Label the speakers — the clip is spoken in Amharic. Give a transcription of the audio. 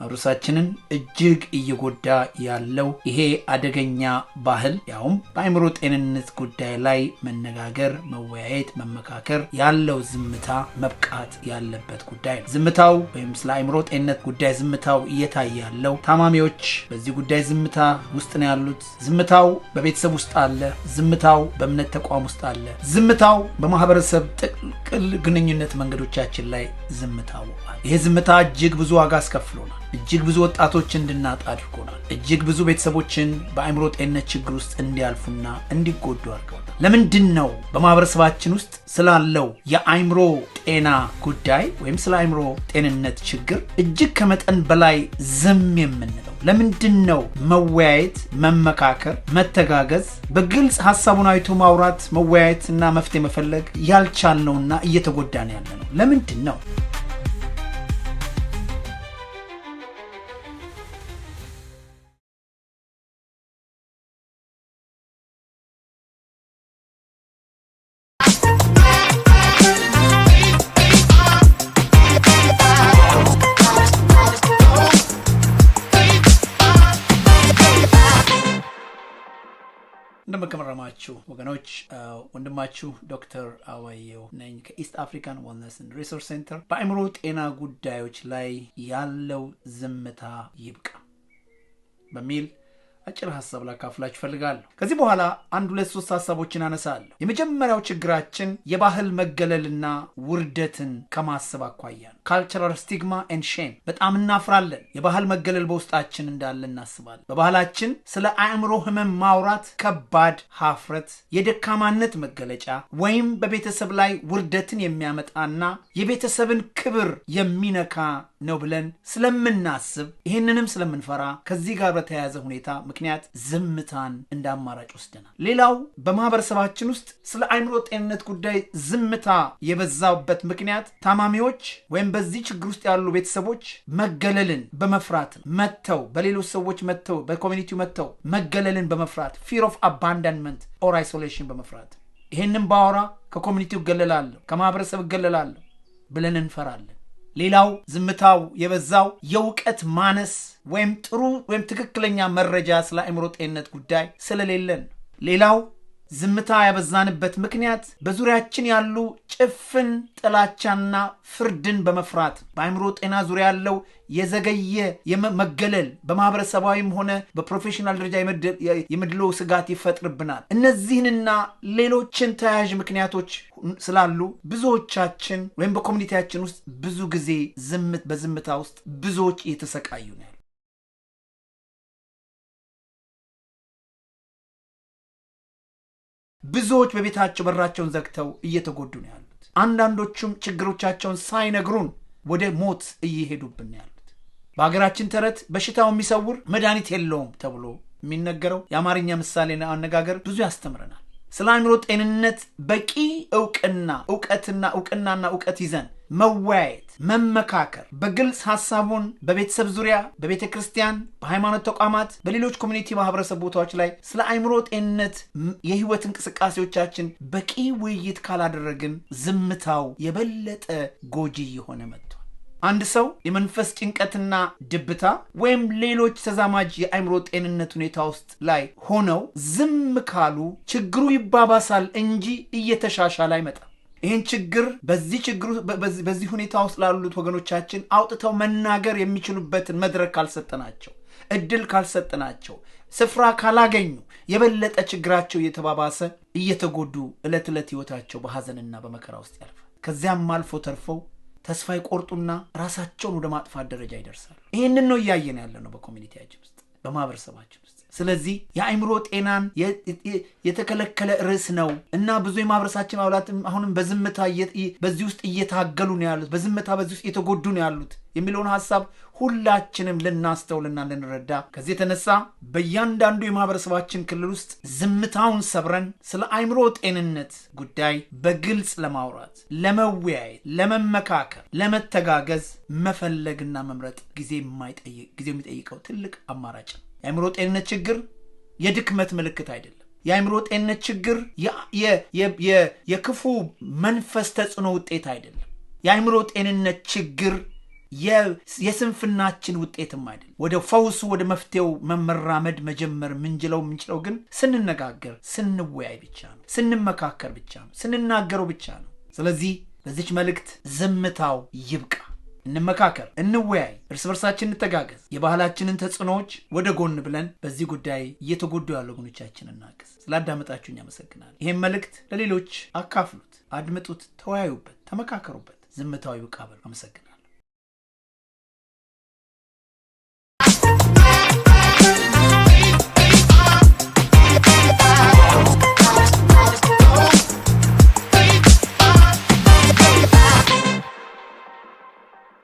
Speaker 1: ማህበረሰባችንን እጅግ እየጎዳ ያለው ይሄ አደገኛ ባህል፣ ያውም በአእምሮ ጤንነት ጉዳይ ላይ መነጋገር፣ መወያየት፣ መመካከር ያለው ዝምታ መብቃት ያለበት ጉዳይ ነው። ዝምታው ወይም ስለ አእምሮ ጤንነት ጉዳይ ዝምታው እየታየ ያለው ታማሚዎች በዚህ ጉዳይ ዝምታ ውስጥ ነው ያሉት። ዝምታው በቤተሰብ ውስጥ አለ። ዝምታው በእምነት ተቋም ውስጥ አለ። ዝምታው በማህበረሰብ ጥቅል ግንኙነት መንገዶቻችን ላይ ዝምታው አለ። ይሄ ዝምታ እጅግ ብዙ ዋጋ አስከፍሎናል። እጅግ ብዙ ወጣቶች እንድናጣ አድርጎናል። እጅግ ብዙ ቤተሰቦችን በአእምሮ ጤንነት ችግር ውስጥ እንዲያልፉና እንዲጎዱ አድርገውታል። ለምንድን ነው በማህበረሰባችን ውስጥ ስላለው የአእምሮ ጤና ጉዳይ ወይም ስለ አእምሮ ጤንነት ችግር እጅግ ከመጠን በላይ ዝም የምንለው? ለምንድን ነው መወያየት፣ መመካከር፣ መተጋገዝ፣ በግልጽ ሀሳቡን አይቶ ማውራት፣ መወያየት እና መፍትሄ መፈለግ ያልቻልነውና እየተጎዳን ያለ ነው? ለምንድን ነው? እንደምን ከረማችሁ ወገኖች፣ ወንድማችሁ ዶክተር አበባየሁ ነኝ ከ East African Wellness and Resource Center። በአእምሮ ጤና ጉዳዮች ላይ ያለው ዝምታ ይብቃ በሚል አጭር ሀሳብ ላካፍላችሁ እፈልጋለሁ። ከዚህ በኋላ አንድ፣ ሁለት፣ ሶስት ሀሳቦችን አነሳለሁ። የመጀመሪያው ችግራችን የባህል መገለልና ውርደትን ከማሰብ አኳያ ነው። Cultural stigma and shame። በጣም እናፍራለን። የባህል መገለል በውስጣችን እንዳለ እናስባለን። በባህላችን ስለ አእምሮ ህመም ማውራት ከባድ ሀፍረት፣ የደካማነት መገለጫ ወይም በቤተሰብ ላይ ውርደትን የሚያመጣና የቤተሰብን ክብር የሚነካ ነው ብለን ስለምናስብ፣ ይህንንም ስለምንፈራ፣ ከዚህ ጋር በተያያዘ ሁኔታ ምክንያት ዝምታን እንደ አማራጭ ወስደናል። ሌላው በማህበረሰባችን ውስጥ ስለ አእምሮ ጤንነት ጉዳይ ዝምታ የበዛበት ምክንያት ታማሚዎች ወይም በዚህ ችግር ውስጥ ያሉ ቤተሰቦች መገለልን በመፍራት፣ መተው፣ በሌሎች ሰዎች መተው፣ በ community ው መተው መገለልን በመፍራት፣ fear of abandonment or isolation በመፍራት፣ ይህንን ባወራ ከ community ው እገለላለሁ፣ ከማህበረሰብ እገለላለሁ ብለን እንፈራለን። ሌላው ዝምታው የበዛው የእውቀት ማነስ ወይም ጥሩ ወይም ትክክለኛ መረጃ ስለ አእምሮ ጤንነት ጉዳይ ስለሌለን። ሌላው ዝምታ ያበዛንበት ምክንያት በዙሪያችን ያሉ ጭፍን ጥላቻና ፍርድን በመፍራት፣ በአእምሮ ጤና ዙሪያ ያለው የዘገየ መገለል በማህበረሰባዊም ሆነ በ professional ደረጃ የመድሎ ስጋት ይፈጥርብናል። እነዚህንና ሌሎችን ተያያዥ ምክንያቶች ስላሉ ብዙዎቻችን ወይም በ community ያችን ውስጥ ብዙ ጊዜ በዝምታ ውስጥ ብዙዎች እየተሰቃዩ ነው ያሉ። ብዙዎች በቤታቸው በራቸውን ዘግተው እየተጎዱ ነው ያሉት። አንዳንዶቹም ችግሮቻቸውን ሳይነግሩን ወደ ሞት እየሄዱብን ነው ያሉት። በሀገራችን ተረት በሽታው የሚሰውር መድኃኒት የለውም ተብሎ የሚነገረው የአማርኛ ምሳሌ አነጋገር ብዙ ያስተምረናል። ስለ አእምሮ ጤንነት በቂ እውቅና እውቀትና እውቅናና እውቀት ይዘን መወያየት፣ መመካከር፣ በግልጽ ሀሳቡን በቤተሰብ ዙሪያ፣ በቤተ ክርስቲያን፣ በሃይማኖት ተቋማት፣ በሌሎች community ማህበረሰብ ቦታዎች ላይ ስለ አእምሮ ጤንነት የህይወት እንቅስቃሴዎቻችን በቂ ውይይት ካላደረግን ዝምታው የበለጠ ጎጂ እየሆነ መጥቷል። አንድ ሰው የመንፈስ ጭንቀትና ድብታ ወይም ሌሎች ተዛማጅ የአእምሮ ጤንነት ሁኔታ ውስጥ ላይ ሆነው ዝም ካሉ ችግሩ ይባባሳል እንጂ እየተሻሻለ አይመጣም። ይህን ችግር በዚህ ሁኔታ ውስጥ ላሉት ወገኖቻችን አውጥተው መናገር የሚችሉበትን መድረክ ካልሰጠናቸው፣ እድል ካልሰጠናቸው፣ ስፍራ ካላገኙ የበለጠ ችግራቸው እየተባባሰ እየተጎዱ ዕለት ዕለት ህይወታቸው በሐዘንና በመከራ ውስጥ ያልፋል። ከዚያም አልፎ ተርፈው ተስፋ ይቆርጡና ራሳቸውን ወደ ማጥፋት ደረጃ ይደርሳሉ። ይህንን ነው እያየን ያለ ነው በ community ያችን ውስጥ፣ በማህበረሰባችን ውስጥ። ስለዚህ የአእምሮ ጤናን የተከለከለ ርዕስ ነው እና ብዙ የማህበረሰባችን አባላት አሁንም በዝምታ በዚህ ውስጥ እየታገሉ ነው ያሉት፣ በዝምታ በዚህ ውስጥ እየተጎዱ ነው ያሉት የሚለውን ሀሳብ ሁላችንም ልናስተውልና ልንረዳ፣ ከዚህ የተነሳ በእያንዳንዱ የማህበረሰባችን ክልል ውስጥ ዝምታውን ሰብረን ስለ አእምሮ ጤንነት ጉዳይ በግልጽ ለማውራት፣ ለመወያየት፣ ለመመካከር፣ ለመተጋገዝ መፈለግና መምረጥ ጊዜ የሚጠይቀው ትልቅ አማራጭ ነው። የአእምሮ ጤንነት ችግር የድክመት ምልክት አይደለም። የአእምሮ ጤንነት ችግር የክፉ መንፈስ ተጽዕኖ ውጤት አይደለም። የአእምሮ ጤንነት ችግር የስንፍናችን ውጤትም አይደለም። ወደ ፈውሱ ወደ መፍትሄው መመራመድ መጀመር ምንችለው ግን ስንነጋገር፣ ስንወያይ ብቻ ነው። ስንመካከር ብቻ ነው። ስንናገረው ብቻ ነው። ስለዚህ በዚች መልእክት ዝምታው ይብቃ። እንመካከር፣ እንወያይ፣ እርስ በርሳችን እንተጋገዝ። የባህላችንን ተጽዕኖዎች ወደ ጎን ብለን በዚህ ጉዳይ እየተጎዱ ያሉ ወገኖቻችን እናግዝ። ስላዳመጣችሁኝ አመሰግናለሁ። ይህም መልእክት ለሌሎች አካፍሉት፣ አድምጡት፣ ተወያዩበት፣ ተመካከሩበት። ዝምታው ይብቃ በሉ። አመሰግናለሁ።